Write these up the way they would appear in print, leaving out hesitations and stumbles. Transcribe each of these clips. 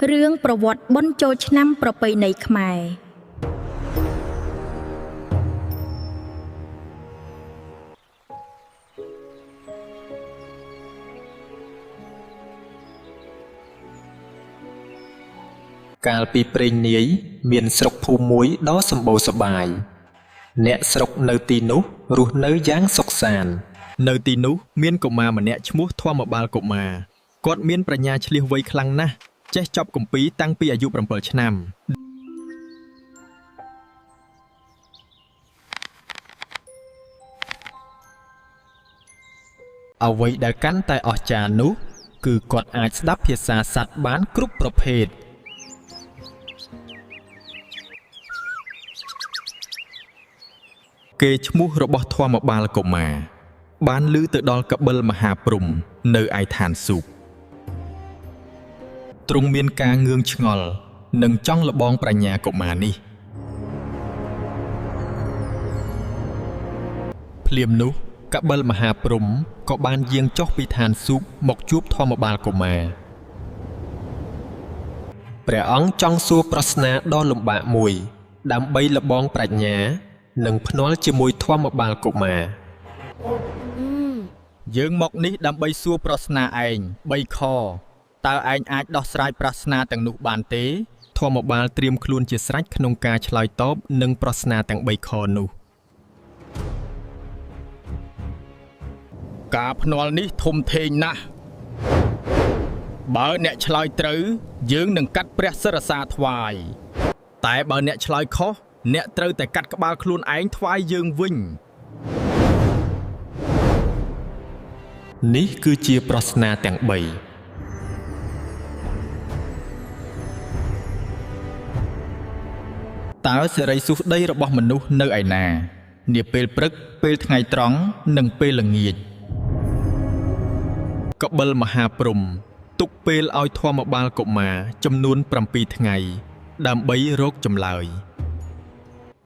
រឿងប្រវត្តិបុណ្យចូលឆ្នាំប្រពៃណីខ្មែរ កាលពីព្រេងនាយមានស្រុកភូមិមួយដ៏សម្បូរសប្បាយ អ្នកស្រុកនៅទីនោះរស់នៅយ៉ាងសុខសាន្តនៅទីនោះមានកុមារម្នាក់ឈ្មោះធម្មបាលកុមារគាត់មានប្រាជ្ញាឈ្លាសវៃខ្លាំងណាស់ចេះចប់គម្ពីរតាំងពីអាយុ7ឆ្នាំអ្វីដែលកាន់តែអស្ចារ្យនោះ គឺគាត់អាចស្ដាប់ភាសាសត្វបានគ្រប់ប្រភេទ គេឈ្មោះរបស់ធម្មបាលកុមារបានឮទៅដល់កបិលមហាព្រំនៅឯឋានសួគ៌ទ្រង់មានការងឿងឆ្ងល់និងចង់លបងប្រាជ្ញាកុមារនេះភ្លាមនោះកបិលមហាព្រំក៏បានយាងចុះពីឋានសួគ៌មកជួបធម្មបាលកុមារព្រះអង្គចង់សួរប្រស្នាដ៏លំបាកមួយ ដើម្បីលបងប្រាជ្ញា និងភ្នាល់ជាមួយធម្មបាលកុមារ យើងមកនេះដើម្បីសួរប្រស្នាឯង3ខតើឯងអាចដោះស្រាយប្រស្នាទាំងនោះបានទេ ធម្មបាលត្រៀមខ្លួនជាស្រេចក្នុងការឆ្លើយតបនឹងប្រស្នាទាំង3ខនោះ ការភ្នាល់នេះធំធេងណាស់បើអ្នកឆ្លើយត្រូវ យើងនឹងកាត់ព្រះសិរសាថ្វាយ តែបើអ្នកឆ្លើយខុសអ្នកត្រូវតែកាត់ក្បាលខ្លួនឯងថ្វាយយើងវិញ នេះគឺជាប្រស្នាទាំង3 តើសិរីសួស្តីរបស់មនុស្សនៅឯណា នាពេលព្រឹកពេលថ្ងៃត្រង់និងពេលល្ងាច កបិលមហាព្រំទុកពេលឲ្យធម្មបាលកុមារចំនួន7ថ្ងៃ ដើម្បីរកចម្លើយ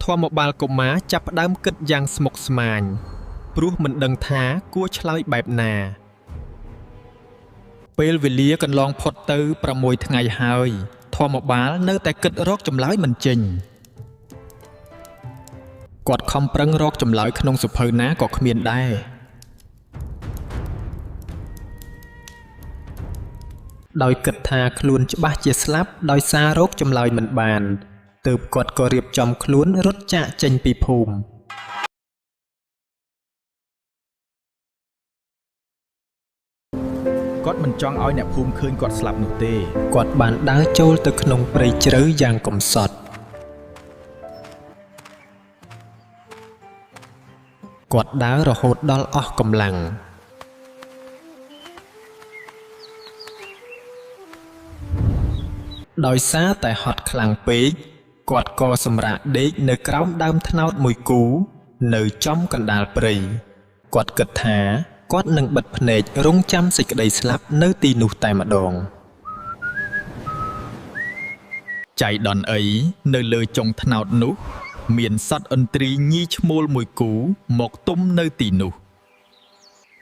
ធម្មបាលកុមារចាប់ផ្ដើមគិតយ៉ាងស្មុគស្មាញព្រោះមិនដឹងថាគួរឆ្លើយបែបណា ពេលវេលាកន្លងផុតទៅ6ថ្ងៃហើយ ធម្មបាលនៅតែគិតរកចម្លើយមិនចេញគាត់ខំប្រឹងរកចម្លើយក្នុងសៀវភៅណាក៏គ្មានដែរដោយគិតថាខ្លួនច្បាស់ជាស្លាប់ដោយសាររកចម្លើយមិនបានទើបគាត់ក៏រៀបចំខ្លួនរត់ចាកចេញពីភូមិ គាត់មិនចង់ឲ្យអ្នកភូមិឃើញគាត់ស្លាប់នោះទេ គាត់បានដើរចូលទៅក្នុងព្រៃជ្រៅយ៉ាងកំសត់គាត់ដើររហូតដល់អស់កម្លាំងដោយសារតែហត់ខ្លាំងពេកគាត់ក៏សម្រាកដេកនៅក្រោមដើមត្នោតមួយគូ នៅចំកណ្ដាលព្រៃគាត់គិតថាគាត់នឹងបិទភ្នែករង់ចាំសេចក្តីស្លាប់នៅទីនោះតែម្ដង ចៃដន្យអីនៅលើចុងត្នោតនោះ មានសត្វឥន្ទ្រីញីឈ្មោលមួយគូមកទុំនៅទីនោះ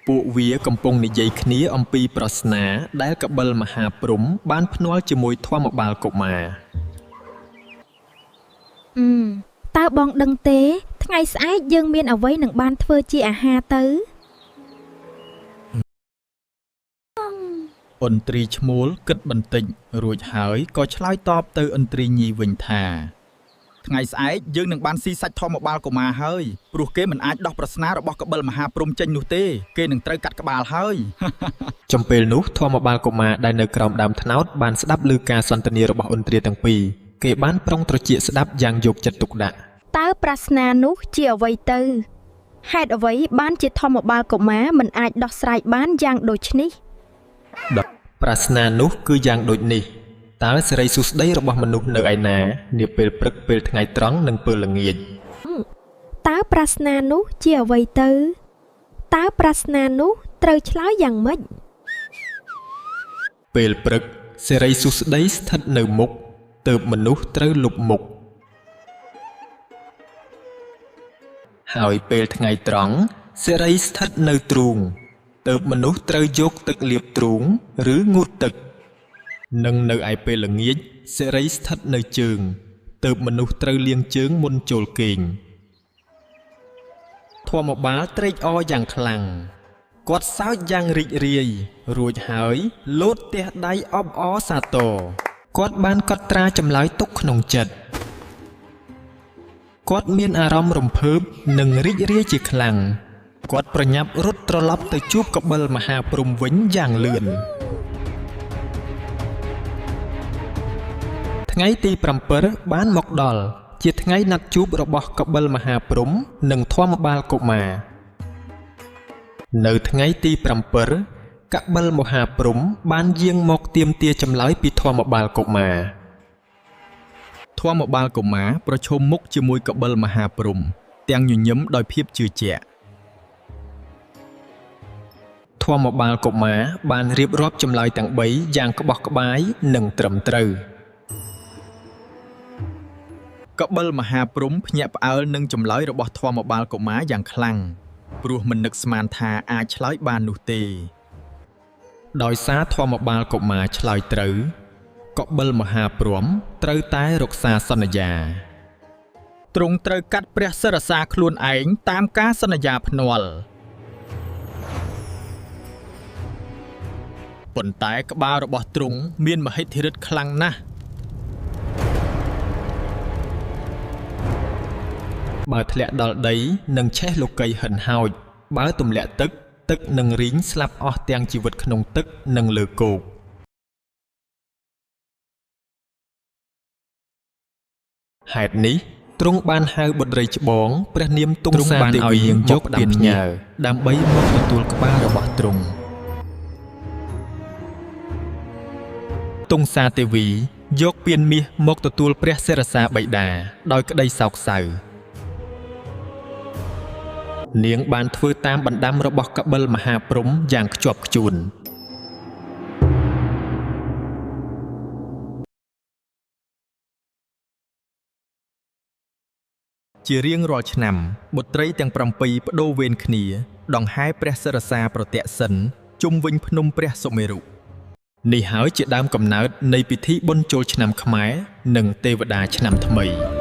ពួកវាកំពុងនិយាយគ្នាអំពីប្រស្នាដែលកបិលមហាព្រំបានភ្នាល់ជាមួយធម្មបាលកុមារ អឺតើបងដឹងទេ ថ្ងៃស្អែកយើងមានអ្វីនឹងបានធ្វើជាអាហារទៅ ឥន្ទ្រីឈ្មោលគិតបន្តិចរួចហើយក៏ឆ្លើយតបទៅឥន្ទ្រីញីវិញថា ថ្ងៃស្អែកយើងនឹងបានស៊ីសាច់ធម្មបាលកុមារហើយព្រោះគេមិនអាចដោះប្រស្នារបស់កបិលមហាព្រំចេញនោះទេគេនឹងត្រូវកាត់ក្បាលហើយ ចំពេលនោះធម្មបាលកុមារដែលនៅក្រោមដើមត្នោតបានស្ដាប់ឮការសន្ទនារបស់ឥន្ទ្រាទាំងពីរគេបានប្រុងត្រចៀកស្ដាប់យ៉ាងយកចិត្តទុកដាក់ តើប្រស្នានោះជាអ្វីទៅហេតុអ្វីបានជាធម្មបាលកុមារមិនអាចដោះស្រាយបានយ៉ាងដូចនេះ ប្រស្នានោះគឺយ៉ាងដូចនេះតើសិរីសួស្តីរបស់មនុស្សនៅឯណានាពេលព្រឹកពេលថ្ងៃត្រង់និងពេលល្ងាច តើប្រស្នានោះជាអ្វីទៅតើប្រស្នានោះត្រូវឆ្លើយយ៉ាងម៉េច ពេលព្រឹកសិរីសួស្តីស្ថិតនៅមុខទើបមនុស្សត្រូវលុបមុខហើយពេលថ្ងៃត្រង់សិរីស្ថិតនៅទ្រូងទើបមនុស្សត្រូវយកទឹកលាបទ្រូងឬងូតទឹក និងនៅឯពេលល្ងាចសិរីស្ថិតនៅជើងទើបមនុស្សត្រូវលាងជើងមុនចូលគេងធម្មបាលត្រេកអរយ៉ាងខ្លាំងគាត់សើចយ៉ាងរីករាយរួចហើយលោតទះដៃអបអរសាទរគាត់បានកត់ត្រាចម្លើយទុកក្នុងចិត្តគាត់មានអារម្មណ៍រំភើបនិងរីករាយជាខ្លាំងគាត់ប្រញាប់រត់ត្រឡប់ទៅជួបកបិលមហាព្រហ្មវិញយ៉ាងលឿនថ្ងៃទី7បានមកដល់ជាថ្ងៃណាត់ជួបរបស់កបិលមហាព្រហ្មនិងធម្មបាលកុមារនៅថ្ងៃទី7កបិលមហាព្រហ្មបានយាងមកទាមទារចម្លើយពីធម្មបាលកុមារ ធម្មបាលកុមារប្រឈមមុខជាមួយកបិលមហាព្រហ្មទាំងញញឹមដោយភាពជឿជាក់ ធម្មបាលកុមារបានរៀបរាប់ចម្លើយទាំង3យ៉ាងក្បោះក្បាយនិងត្រឹមត្រូវ កបិលមហាព្រហ្មភ្ញាក់ផ្អើលនឹងចម្លើយរបស់ធម្មបាលកុមារយ៉ាងខ្លាំងព្រោះមិននឹកស្មានថាអាចឆ្លើយបាននោះទេ ដោយសារធម្មបាលកុមារឆ្លើយត្រូវកបិលមហាព្រហ្មត្រូវតែរក្សាសន្យា ទ្រង់ត្រូវកាត់ព្រះសិរសាខ្លួនឯងតាមការសន្យាភ្នាល់ប៉ុន្តែក្បាលរបស់ទ្រង់មានមហិទ្ធិឫទ្ធិខ្លាំងណាស់ បើធ្លាក់ដល់ដីនឹងឆេះលោកីយ៍ហិនហោចបើទម្លាក់ទឹកទឹកនឹងរីងស្លាប់អស់ទាំងជីវិតក្នុងទឹកនិងលើគោកហេតុនេះទ្រង់បានហៅបុត្រីច្បងព្រះនាមទង្ ទ្រង់ សា បានឲ្យ ទេវី នាងយក មកផ្ដាំ ពាន ផ្ញើ មាសដើម្បីមកទទួលក្បាលរបស់ទ្រង់ ទង្សាទេវីយកពានមាសមកទទួលព្រះសិរសាបិតាដោយក្តីសោកសៅនាងបានធ្វើតាមបណ្ដាំរបស់កបិលមហាព្រហ្មយ៉ាងខ្ជាប់ខ្ជួន ជារៀងរាល់ឆ្នាំបុត្រីទាំង7ប្ដូរវេនគ្នាដង្ហែព្រះសិរសាប្រទក្សិណជុំវិញភ្នំព្រះសុមេរុ នេះហើយជាដើមកំណើតនៃពិធីបុណ្យចូលឆ្នាំខ្មែរនិងទេវតាឆ្នាំថ្មី។